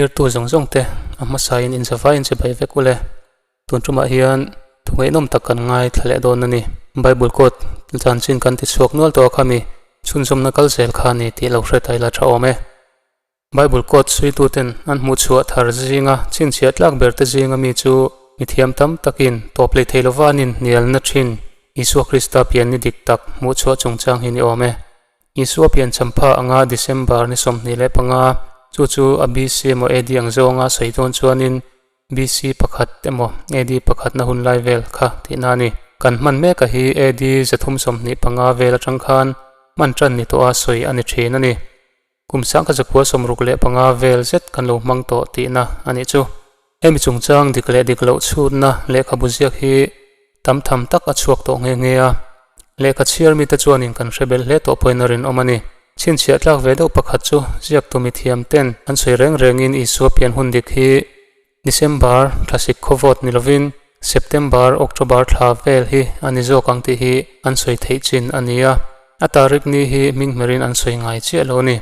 Thlirtu zawng zawng te a hmasain inzavaiin chibai vek ule. Tun tumah hian thu ngaihnawm tak kan ngaithla leh dawn a ni. Bible code chanchin kan ti chhuak nual tawh a khami chhunzawmna kal zel kha a ni tih lo hre ta ila tha awm e. Bible code suituten an hmuh chhuah thar zinga chhinchhiah tlak ber te zinga mi chu mithiam tam takin tawp lei thei lova an inhnialna thin Isua Krista pian ni dik tak hmuh chhuah chungchang hi ni awm e. Isua pian champha anga December ni 25 chu chu a BC emaw AD ang zawnga sawi dawn chuanin BC pakhat emaw AD pakhatna hun lai vel kha tihna a ni. Kan hman mek a hi AD 325 vel atang khan hman tan ni tawha sawi a ni thin a ni. Kum sangkhat zakua 65 vel zet kan lo hmang tawh tihna a nih chu. Hemi chungchang dik leh dik loh chhutna lehkhabu ziak hi tam tham tak a chhuak tawh nghe nghe a. Lehkha chhiar mite chuanin kan hre bel hle tawh pawhin a rinawm a ni. Chhinchhiah tlak ve deuh pakhat chu ziaktu mithiam ten an sawi reng rengin Isua pian hun dik hi December thlasik khawvawt ni lovin September, October thla vel hi a ni zawk ang tih hi an sawi theih chin a ni a. A tarik ni hi hming hmerin an sawi ngai chiah lo a ni.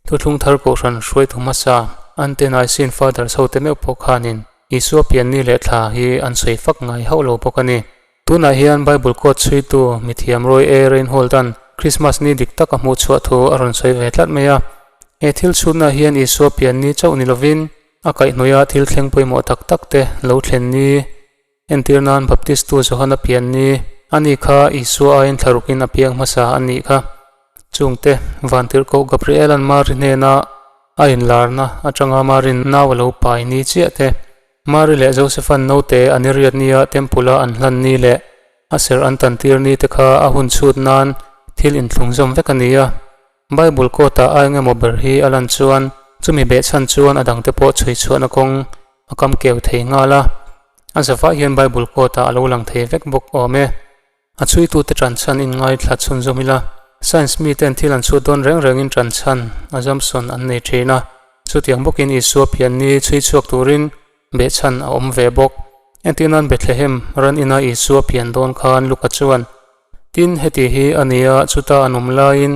Thuthlung thar kohhran hruaitu hmasa Ante Nicene Fathers hote meuh pawh khanin Isua pian ni leh thla hi an sawi fak ngai hauh lo bawk a ni. Tunah hian Bible quote chhuitu mithiam Roy A. Reinhold-a'n Christmas ni dik tak a hmuh chhuah thu a rawn sawi ve tlat mai a. He thil chhutnaah hian Isua pian ni chauh ni lovin a kaihhnawih a thil thleng pawimawh tak tak te lo thlen ni. Entir nan Baptistu Johana pian ni a ni kha Isua aiin thlarukin a piang hmasa a nih kha. Chungte Vantirhkoh Gabriela'n Mari hnena a inlarna atanga Mari'n nau a lo pai ni chiah te, Mari leh Josepha'n naute an i riat nia Temple-a an hlan ni leh a serh an tantir ni te kha a hun chhut nan thil inthlung zawm vek a ni a. Bible quote-ah a engemaw ber hi a lan chuan chumi behchhan chuan a dangte pawh chhui chhuahna kawng a kam keu thei nghal a. A zavah hian Bible quote-ah a lo lang thei vek bawk awm e. A chhuitute ṭanchhan in ngaithla chhunzawm ila, science miten thil an chhut dawn reng rengin ṭanchhan assumption an nei ṭhin a, chutiang bawkin Isua pian ni chhui chhuak turin behchhan a awm ve bawk. Entir nan Bethlehem ran ina Isua pian dawn khan Luka chuan, Tin, heti hi a nia, chuta an awm laiin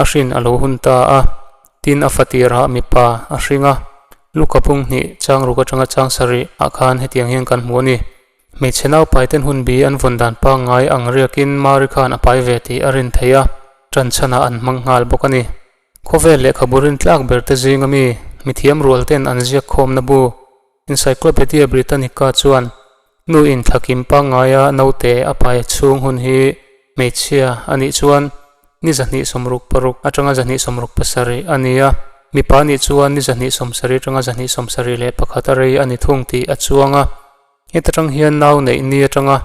a hrin a lo hun ta a, tin a fatirah mipa a hring a, Luka pung hnih chang ruk atanga chang sarih ah khan hetiang hian kan hmu a ni. Hmeichhe naupaiten hun bi an vawn dan pangngai ang riakin Mari khan a pai ve tih a rin thei a, ṭanchhanah an hmang nghal bawk a ni. Khawvel lehkhabu rintlak ber te zinga mi mithiam rual ten an ziak khawmna bu Encyclopedia Britannica chuan nu in thlakim pangngaia naute a pai chhung hun hi hmeichhia a nih chuan ni 266 atanga 267 a ni a, mipa nih chuan ni 270 atanga 271 a rei a ni thung tih a chuang a. Heta tang hian nau neih ni atanga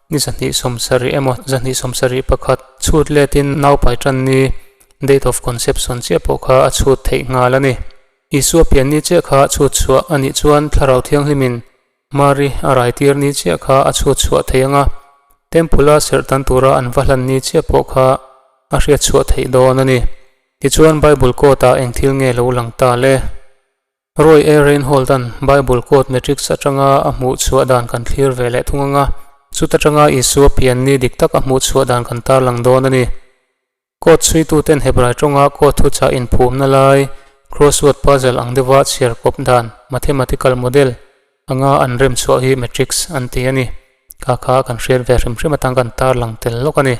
ni 270 emaw 271 chhut letin nau pai tan ni, date of conception, chiah pawh kha a chhut theih nghal a ni. Isua pian ni chiah kha chhut chhuah a nih chuan Thlarau Thianghlimin Mari a raitir ni chiah kha a chhut chhuah thei ang a, Temple-a serh tan tura an va hlan ni chiah pawh kha a hriat chhuah theih dawn a ni. Tichuan Bible quote-ah eng thil nge lo lang ta le? Roy A. Reinhold-a'n Bible quote matrix atanga a hmuh chhuah dan kan thlir ve leh thung ang a, chuta tanga Isua pian ni dik tak a hmuh chhuah dan kan tarlang dawn a ni. Quote chhuituten Hebrai tawnga quote thuchah inphumna lai crossword puzzle ang deuha chhiar kawp dan, mathematical model, anga an rem chhuah hi matrix an ti a ni. Kha kha kan hriat ve hrim hrim atang kan tarlang tel lawk a ni.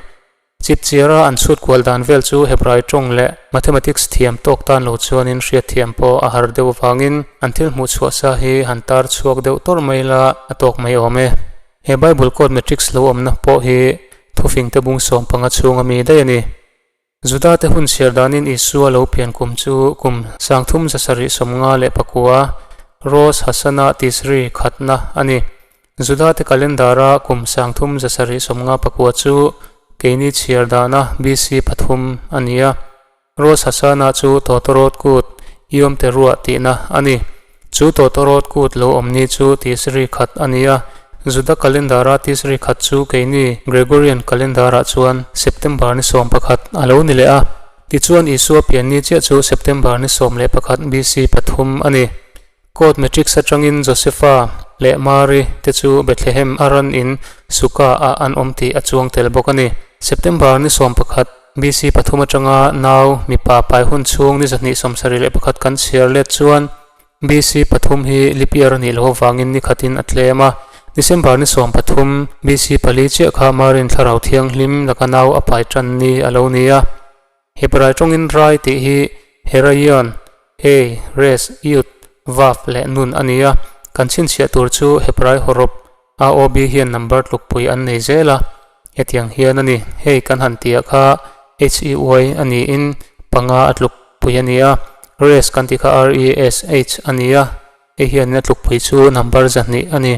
Chip chiara an chhut kual dan vel chu Hebrai tawng leh mathematics thiam tawk tan lo chuanin hriat thiam pawh a har deuh avangin an thil hmuh chhuah sa hi han tar chhuak deuh tawrh mai la a tawk mai awm e. He Bible code matrix lo awmna pawh hi thufingte bung 15 chhunga mi daih a ni. Judate hun chhiar danin Isua lo pian kum chu kum 3754, Rosh Hashanah Tisri khatna a ni. Judate calendar-a kum 3754 chu keini chhiar dana BC pathum a ni a. Rosh Hashanah chu Tawtawrawt kut, Yom Teruah tihna a ni. Chu Tawtawrawt kut lo awm ni chu Tisri khat a ni a, Juda calendar-a Tisri khat chu keini Gregorian calendar-ah chuan September ni 11 a lo ni leh a. Tichuan Isua pian ni chiah chu September ni 11 BC pathum a ni. Court matrix atangin Josepha leh Mari te chu Bethlehem a ran in Suka ah an awm tih a chuang tel bawk a ni. September ni 11, BC pathum atanga nau mipa pai hun chhung ni 271 kan chhiar let chuan BC pathum hi leap year a nih loh avangin ni khatin a tlem a. December ni 13, BC pali chiah kha Marin Thlarau Thianghlim laka nau a pai tan ni a lo ni a. Hebrai tawngin rai tih hi Heraion, Hei, Res, Yud, Vav leh Nun a ni a. Kan chhinchhiah tur chu Hebrai hawrawp AOB hian number tlukpui an nei zel a, hetiang hian a ni. Hei kan han tih ah kha HEY a niin panga a tlukpui a ni a, Res kan tih kha RESH a ni a, hei hianin a tlukpui chu number 200 a ni.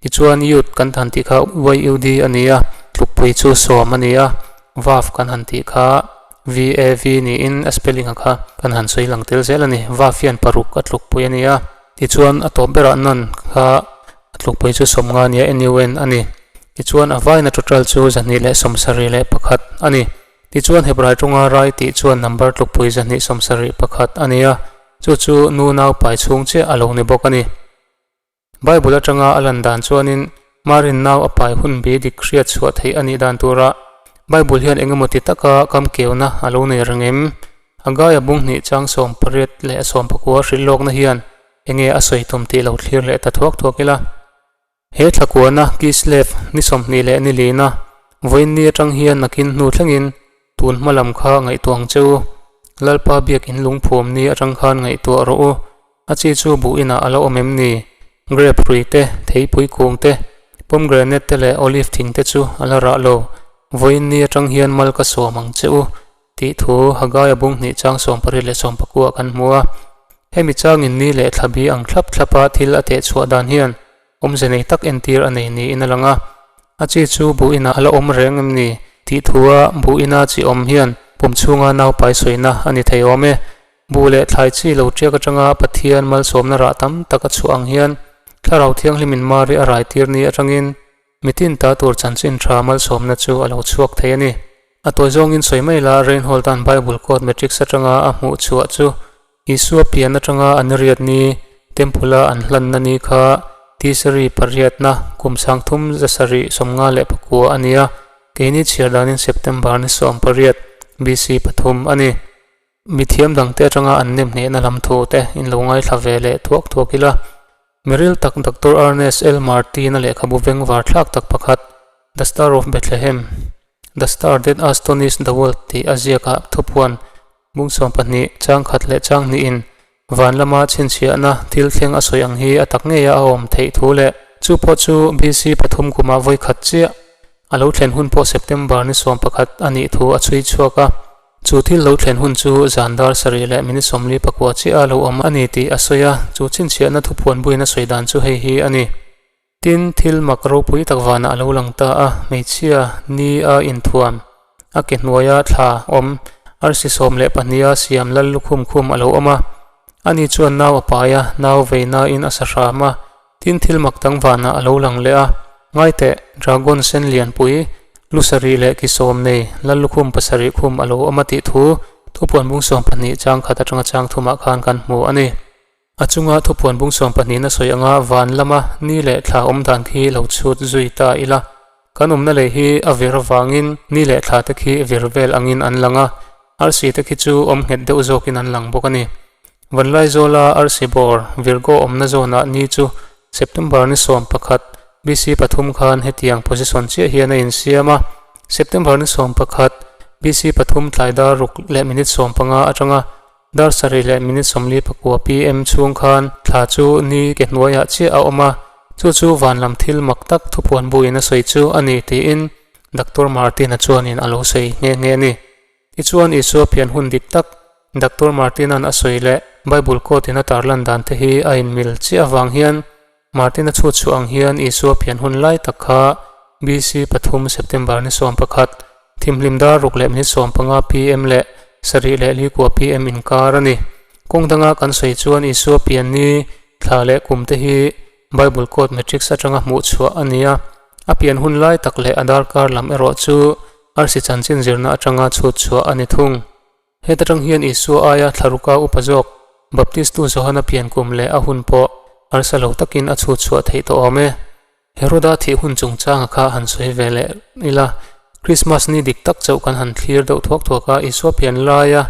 Tichuan Yud kan han tih kha YUD a ni a, tlukpui chu 10 a ni a, Vav kan han tih kha VAV niin a spelling a kha kan han sawi lang tel zel a ni. Vav hian paruk a tlukpui a ni a, tichuan a tawp berah nun kha A tlukpui chu 50 nia NUN a ni. Tichuan a vaina total chu 271 a ni. Tichuan Hebrai tawnga rai tih chuan number tlukpui 271 a ni a, chu chu nu nau pai chhung chiah a lo ni bawk a ni. Bible atanga a lan dan chuanin Marin nau a pai hun bi dik hriat chhuah theih a nih dan turah Bible hian engemaw ti taka kam keuna a lo nei reng em? Haggai-a bung hnih chang 18 leh 19 hrilh lawkna hian Enge a sawi tum tih lo thlir leh ta thuak thuak ila. He thlakuana Kislev ni 24 leh ni lina vawiin ni atang hian nakin hnu thlengin tun hma lam kha ngaihtuah ang che u. Lalpa biakin lungphuam ni atang khan ngaihtuah rawh u. A chi chu buh inah a la awm em ni? Grape hrui te, theipui kung te, pomegranate te leh olive thing te chu a la rah lo. Vawiin ni atang hian mal ka sawm ang che u. Tih thu Haggai-a bung hnih chang 18 leh 19 kan hmu a. Hemi changin ni leh thla bi ang thlap thlapa thil a teh chhuah dan hian awmze nei tak entir a nei niin a lang a. A chi chu buh inah a la awm reng em ni? Tih thua buh ina chi awm hian pum chhunga naupai sawina a ni thei awm e. Buh leh thlai chi lo tiak atanga Pathian malsawmna rah tam tak a chhuah ang hian Thlarau Thianghlimin Mari a raitir ni atangin Mitin ta tur chanchin tha malsawmna chu a lo chhuak thei a ni. A tawi zawngin sawi mai la, Reinhold an Bible Code Matrix atanga a hmuh chhuah chu Isua pian atanga an riat ni, Temple a an hlanna ni kha Tisari pariatna kum 3759 a ni a, keini chhiar danin September ni 18, BC pathum a ni. Mithiam dangte atanga an nem hnehna lam thu te in lo ngaithla ve leh thuak thuak ila. Miril tak Doctor Ernest L. Martin-a lehkhabu vengvar thlak tak pakhat, The Star of Bethlehem, The Star That Astonished the World tih a ziakah thupuan bung 12, chang khat leh chang hnihin van lama chhinchhiahna thil thleng a sawi ang hi a tak ngeia a awm theih thu leh chu pawh chu BC pathum kumah vawi khat chiah a lo thlen hun pawh September ni 11 a nih thu a chhui chhuak a. Chu thil lo thlen hun chu zan dar 7 leh minute 49 chiah a lo awm a ni tih a sawi a, chu chhinchhiahna thupuan buin a sawi dan chu hei hi a ni. Tin, thil mak ropui tak vanah a lo lang ta a, hmeichhia ni a inthuam, a ke hnuaia thla awm, arsi 12 a siam lal lukhum khum a lo awm a. Ani chuan nau a pai a, nau veinain a sa hram a, Tin thil mak dang vanah a lo lang leh a, Ngaiteh, dragon sen lianpui, lu sarih leh ki sawm nei, lal lukhum pasarih khum a lo awm a tih thu thupuan bung 12 chang khat atanga chang thumah khan kan hmu a ni. A chunga thupuan bung 12 na sawi anga van lama ni leh thla awm dan khi lo chhut zui ta ila. Kan awmna lei hi a vir avangin ni leh thla te khi vir vel angin an lang a, arsi te khi chu awm nghet deuh zawkin an lang bawk a ni. Vanlaizawla arsi bawr Virgo awmna zawnah ni chu September ni 11, BC pathum khan hetiang position chiah hian a insiam a, September ni 11, BC pathum tlai dar ruk leh minute 15 atanga Dar 7 leh minute 49 PM chhung khan thla chu ni ke hnuaiah chiah a awm a, chu chu van lam thil mak tak thupuan buin a sawi chu a ni tiin Doctor Martin-a chuanin a lo sawi nghe nghe a ni. Tichuan Isua pian hun dik tak Doctor Martin-a'n a sawi leh Bible quote-in a tarlan dan te hi a inmil chiah avang hian Martin-a chhut chhuah ang hian Isua pian hun lai tak kha BC pathum September ni 11, thimhlim dar ruk leh minute 15 PM leh 7 leh 49 PM inkar a ni. Kawng danga kan sawi chuan Isua pian ni, thla leh kum te hi Bible Code Matrix atanga hmuh chhuah a ni a. A pian hun lai tak leh a darkar lam erawh chu arsi chanchin zirna atanga chhut chhuah a ni thung. Heta tang hian Isua aia thlaruka upa zawk Baptistu Johana pian kum leh a hun pawh harsa lo takin a chhut chhuah theih tawh awm e. Heroda thih hun chungchanga kha han sawi ve leh ila, Krismas ni dik tak chauh kan han thlir deuh thuak thuak a, Isua pian laia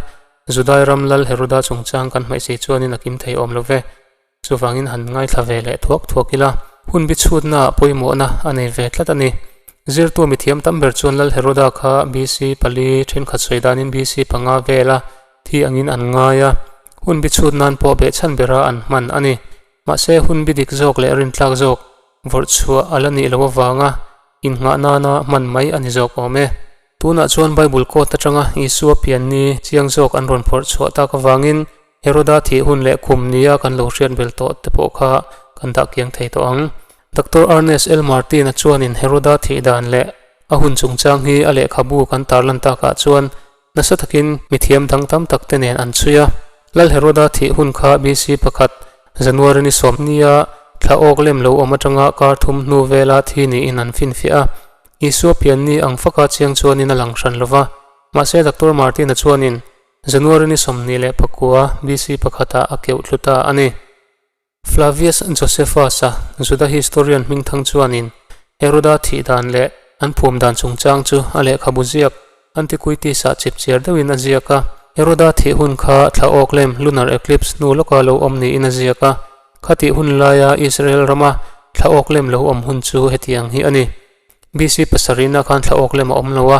Judai ram lal Heroda chungchang kan hmaih si chuanin a kim thei awm lo ve. Chuvangin han ngaithla ve leh thuak thuak ila, hun bi chhutnaah pawimawhna a nei ve tlat a ni. Zirtu mithiam tam ber chuan Lal Heroda kha BC pali thenkhat sawi danin BC panga vela thi angin an ngai a, hun bi chhut nan pawh behchhan bera an hman a ni. Mahse, hun bi dik zawk leh rintlak zawk vawrh chhuah a la nih loh avanga innghah nana hman mai a ni zawk awm e. Tunah chuan Bible quote atanga Isua pianni chiang zawk an rawn phawrh chhuah tak avangin Heroda thih hun leh kum nia kan lo hriat bel tawh te pawh kha kan dah kiang thei tawh ang. Doctor Ernest L. Martin-a chuanin Heroda thih dan leh a hun chungchang hi a lehkhabu kan tarlan takah chuan nasa takin mithiam dang tam tak te nen an chhui a. Lal Heroda thih hun kha BC pakhat January ni sawmnia thla awk lem lo awm atanga kar thum hnu vela thi niin an finfiah a. Isua pianni ang faka chiang chuanin a lang hran lova. Mahse Doctor Martin-a chuanin January ni 24 BC pakhatah a keuh thlu ta a ni. Flavius Josephus-a, Juda historian hmingthang chuanin Heroda thih dan leh an phum dan chungchang chu a lehkhabu ziak Antiquities-ah chipchiar deuhin a ziak a. Heroda thih hun kha thla awk lem, lunar eclipse, hnu lawka lo awm niin a ziak a. Khatih hun laia Israel rama thla awk lem lo awm hun chu hetiang hi a ni. BC pasarihna khan thla awk lem a awm lo a,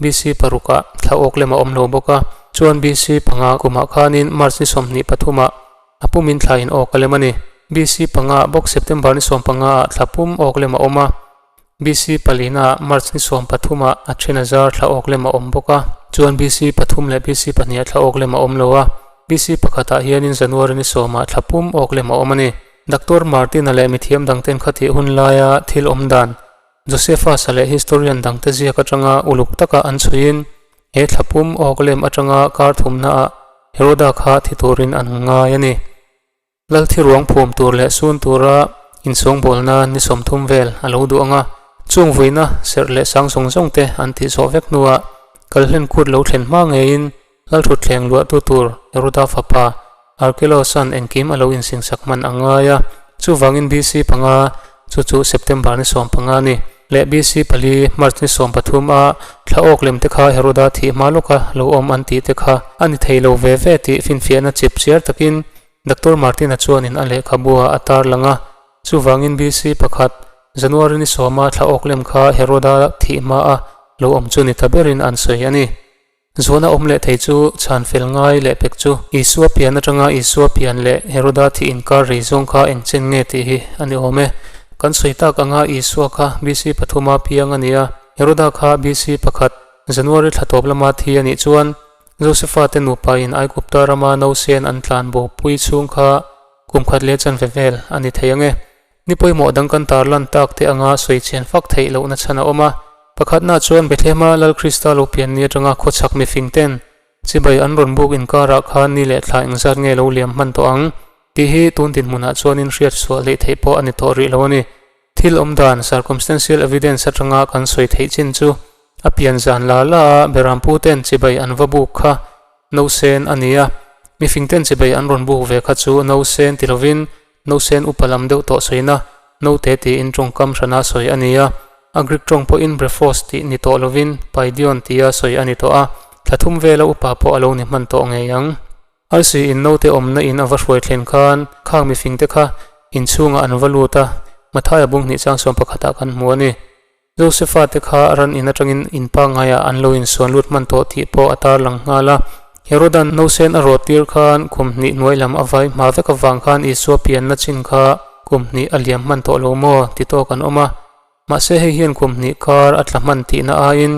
BC parukah thla awk lem a awm lo bawk a, chuan BC panga kumah khanin March ni 23 ah a pumin thla in awk a lem a ni. BC panga ah bawk September ni 15 ah thla pum awk lem a awm a, BC palina ah March ni 13 ah a then a zar thla awk lem a awm bawk a, chuan BC pathum leh BC pahnih ah thla awk lem a awm lo a, BC pakhatah hianin January ni 10 ah thla pum awk lem a awm a ni. Doctor Martin-a leh mithiam dangten khatih hun laia thil awm dan, Josephus-a leh historian dangte ziak atanga uluk taka an chhuiin, he thla pum awk lem atanga kar thumnaah Heroda kha thi turin an ngai a ni. Lal thiruang phum tur leh sun tura insawngbawl ni 30 vel a lo duh ang a, chung vuina serh leh sang zawng zawng te an tih zawh vek hnuah kalhlen kut lo thlen hma ngeiin Lalthutthleng luahtu tur Heroda fapa Archelaus-a'n engkim a lo insingsak hman a ngai a, chuvangin BC panga, chu chu September ni 15 a ni, leh BC pali, March ni 13 a thla awk lem te kha Heroda thih hma lawka lo awm an tih te kha a ni thei lo ve ve tih finfiahna chip chiar takin Doctor Martin-a chuanin a lehkhabua a tarlang a, chuvangin BC pakhat, January ni 10 a thla awk lem kha Heroda thih hma a lo awm chu ni ta berin an sawi a ni. Zuana awm leh thei chu chhan fel ngai leh pek chu Isua pian atanga Isua pian leh Heroda thih inkar rei zawng kha eng chen nge tih hi a ni awm e. Kan sawi tak anga Isua kha BC pathuma piang a ni a, Heroda kha BC pakhat January thla tawp lama thi a nih chuan Josefa te nupa in Aigupta rama nausen an tlan bo pui chhung kha kum khat leh chanve vel a ni thei ang e. Ni pawimawh dang kan tarlan tak te anga sawi chian fak theih lohna chhan a awm a. Pakhatna chuan Bethlehema Lal Krista lo pian ni atanga khawchhak mifing ten chibai an rawn buk inkarah khan ni leh thla engzat nge lo liam hman tawh ang tih hi tun dinhmunah chuanin hriat suah hleih theih pawh a ni tawh rih lo a ni. Thil awm dan, circumstantial evidence, atanga kan sawi theih chin chu a pian zan la la a Berampu ten chibai an va buk kha nausen a ni a, mifing ten chibai an rawn buk ve kha chu nausen ti lovin Nausen upa lam deuh tawh sawina naute tiin tawngkam hrana sawi a ni a, a Greek tawng pawhin brephos tih ni tawh lovin paidion tia sawi a ni tawh a, thla thum vela upa pawh a lo ni hman tawh ngei ang. Arsi in naute awmna in a va hruai thlen khan khang mifing te kha inchhungah an va lut a, Mathaia bung hnih chang sawm pakhatah kan hmu a ni. Josefa te kha ran in atangin in pangngaiah an lo insuan lut hman tawh tih pawh a tarlang nghal a. Herodan nausen a rawt tir khan kum hnih hnuai lam a vai hma vek avang khan Isua pianna chin kha kum hnih a liam hman tawh lo maw ti tawk an awm a. Mahse hei hian kum hnih kar a tla hman tihna aiin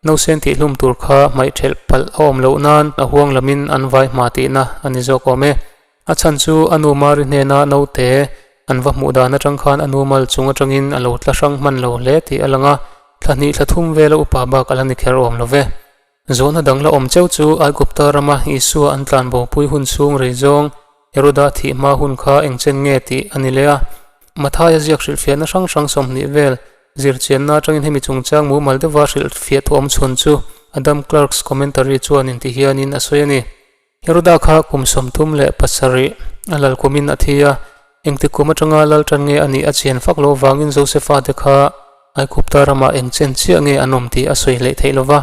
nausen tihhlum tur kha hmaih thelh palh a awm loh nan a huang lamin an vai hma tihna a ni zawk awm e. A chhan chu a nu Mari hnena naute an va hmuh dan atang khan a nu mal chung atangin a lo tla hrang hman lo hle tih a lang a, thla hnih thla thum vela upa bak a la ni kher awm lo ve. Zawhna dang la awm cheu chu Aigupta rama Isua an tlan bopui hun chhung rei zawng Heroda thih hma hun kha eng chen nge tih a ni leh a. Mathaia ziak hrilhfiahna hrang hrang 20 vel zirchianna atangin hemi chungchang mumal deuha hrilhfiah thu awm chhun chu Adam Clarke's commentary chuan inti hianin a sawi a ni. Heroda kha kum 37 a lal kumin a thi a, engtik kum atanga lal tan nge a nih a chian fak loh vangin Josefa te kha Aigupta ramah eng chen chiah nge an awm tih a sawi hleih theih lova.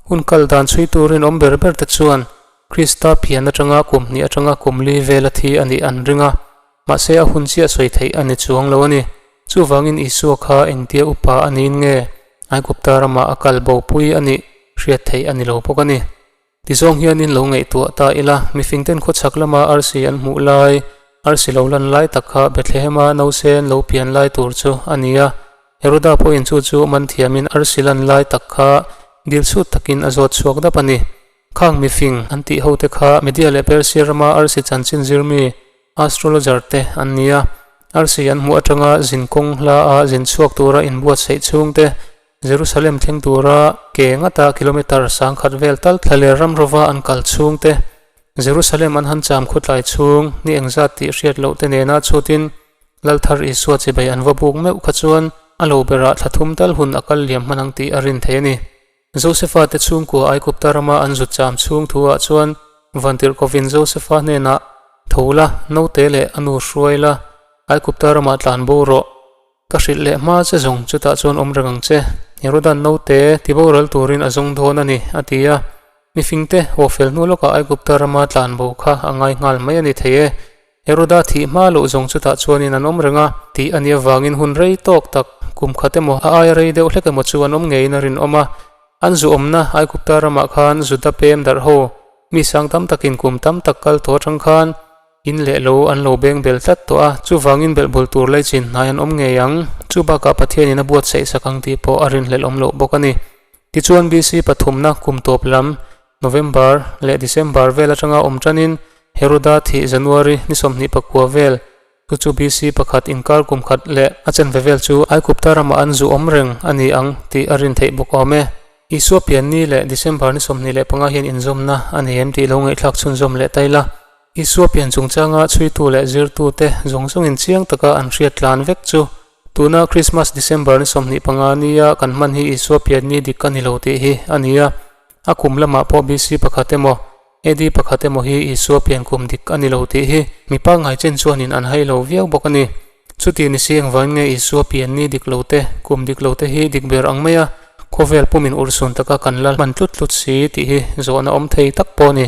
Hun kal dan chhui turin awm ber ber te chuan Krista pian atanga kum hnih atanga kum li vel a thi a nih an ring a. Mahse a hun chiah sawi theih a ni chuang lo a ni. Chuvangin Isua kha engtia upa a niin nge Aigupta ramah a kal bopui a nih hriat theih a ni lo bawk a ni. Tizawng hianin lo ngaihtuah ta ila, mifingten khawchhak lama arsi an hmuh lai, arsi lo lan lai tak kha Bethlehema nausen lo pian lai tur chu a ni a. Heroda pawhin chu chu man thiamin arsi lan lai tak kha dilchhut takin a zawt chhuak dap a ni. Khang mifing an tih hote kha Media leh Persia rama arsi chanchin zirmi, astrologer, te an ni a. Arsi an hmuh atanga zin kawng hla a zin chhuak tura inbuatsaih chhungte Jerusalem thleng tura ke ngata kilometre 1000 vel tal thlaler ram rova an kal chhung te, Jerusalem an han cham khutlai chhung ni engzat tih hriat loh te nena chhutin Lalthar Isua chibai an va buk meuh kha chuan a lo berah thla thum tal hun a kal liam hman ang tih a rin thei a ni. Josefa te chhungkua Aigupta rama an zut cham chhung thu ah chuan Vantirhkovin Josefa hnenah, Tho la, naute leh a nu hruai la, Aigupta ramah tlan bo rawh. Ka hrilh leh hma che zawng chutah chuan awm reng ang che. Herodan naute ti boral turin a zawng dawn a ni, a ti a. Mifingte haw fel hnu lawkah Aigupta rama tlan bo kha a ngai nghal mai a ni thei e. Heroda thih hma loh zawng chutah chuanin an awm reng a, tih a nih avangin hun rei tawk tak, kum khat emaw a aia rei deuh hlek emaw chu an awm ngeiin a rinawm a. An zu awmna Aigupta ramah khan Juda pem darh ho, mi sang tam takin kum tam tak kal tawh atang khan, In leh lo an lo beng bel tlat tawh a, chuvangin belhbul tur lei chin hnai an awm ngei ang. Chu bakah Pathianin a buatsaih sak ang tih pawh a rinhlelh awm loh bawk a ni. Tichuan BC pathumna kum tawp lam, November leh December vel atanga awm tanin Heroda thih January ni 24 vel, chu chu BC pakhat inkar kum khat leh a chanve vel chu Aigupta ramah an zu awm reng a ni ang tih a rin theih bawk awm e. Isua pianni leh December ni 25 hian inzawmna a nei em tih lo ngaihthlak chhunzawm leh ta ila. Isua pian chungchanga chhuitu leh zirtute zawng zawngin chiang taka an hriat tlan vek chu tuna Krismas December ni 25 nia kan hman hi Isua pian ni dik a ni lo tih hi a ni a. A kum lamah pawh BC pakhat emaw AD pakhat emaw hi Isua pian kum dik a ni lo tih hi mi pangngai chen chuanin an hai lo viau bawk a ni. Chuti ni si engvangin nge Isua pian ni dik lo te, kum dik lo te hi dik ber ang mai a, khawvel pumin urhsun taka kan la hman tlut tlut si tih hi zawhna awm thei tak pawh a ni.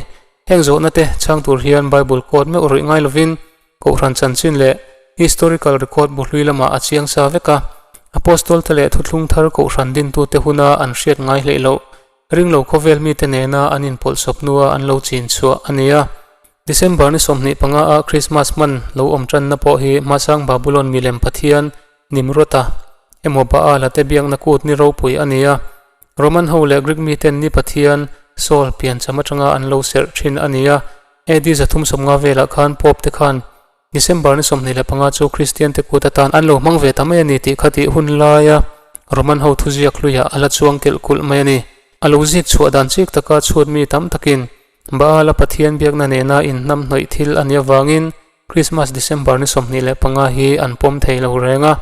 Heng zawhna te chhang tur hian Bible quote meuh rawih ngai lovin Kohhran chanchin leh historical record bu hlui lamah a chiang sa vek a. Apostol te leh thuthlung thar Kohhran dintute huna an hriat ngai hleih loh ringlo khawvel mite nena an inpawlhsawp hnua an lo chin chhuah a ni a. December ni 25 a Christmas hman lo awm tanna pawh hi hmasang Babulon milem pathian Nimrod-a emaw Baal-a te biakna kut ni ropui a ni a. Roman ho leh Greek miten ni pathian Sol piancham atanga an lo serh thin a ni a. AD 350 velah khan Pope te khan December ni 25 chu Kristian te kut atan an lo hmang ve ta mai a ni tih kha tih hun laia Roman ho thuziak hluiah a la chuang kelh kulh mai a ni. A lo zik chhuah dan chik taka chhut mi tam takin Baal-a pathian biakna nena inhnamhnawih thil a nih avangin Christmas December ni 25 hi an pawm thei lo reng a.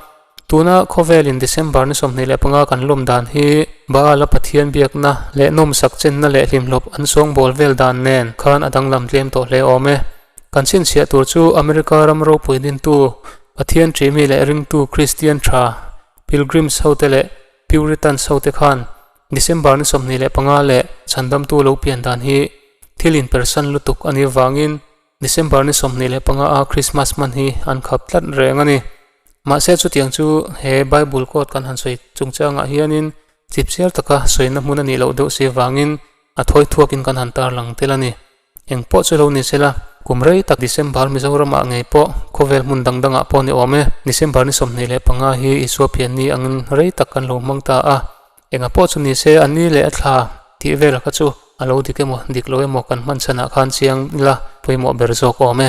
Tuna khawvelin December ni 25 kan lawm dan hi Baal-a Pathian biakna leh nawmsak chenna leh hlimhlawp an sawngbawl vel dan nen khan a danglam tlem tawh hle awm e. Kan chhinchhiah tur chu America ram ropui dintu, Pathian ṭihmi leh ringtu Kristian ṭha, Pilgrims hote leh Puritans hote khan December ni 25 leh chhandamtu lo pian dan hi thil inpersan lutuk a nih avangin December ni 25 a Christmas hman hi an khap tlat reng a ni. Mahse chutiang chu he Bible quote kan han sawi chungchangah hianin chipchiar taka sawina hmun a nih loh deuh si avangin a thawi thuakin kan han tarlang tel a ni. Eng pawh chu lo ni sela, kum rei tak December Mizoramah ngei pawh khawvel hmun dang dangah pawh ni awm e. December ni 25 hi Isua pian ni angin rei tak kan lo hmang ta a. Enga pawh chu ni se a ni leh a thla tih vel kha chu a lo dik emaw dik lo emaw kan hman chhanah khan chiang ila pawimawh ber zawk awm e.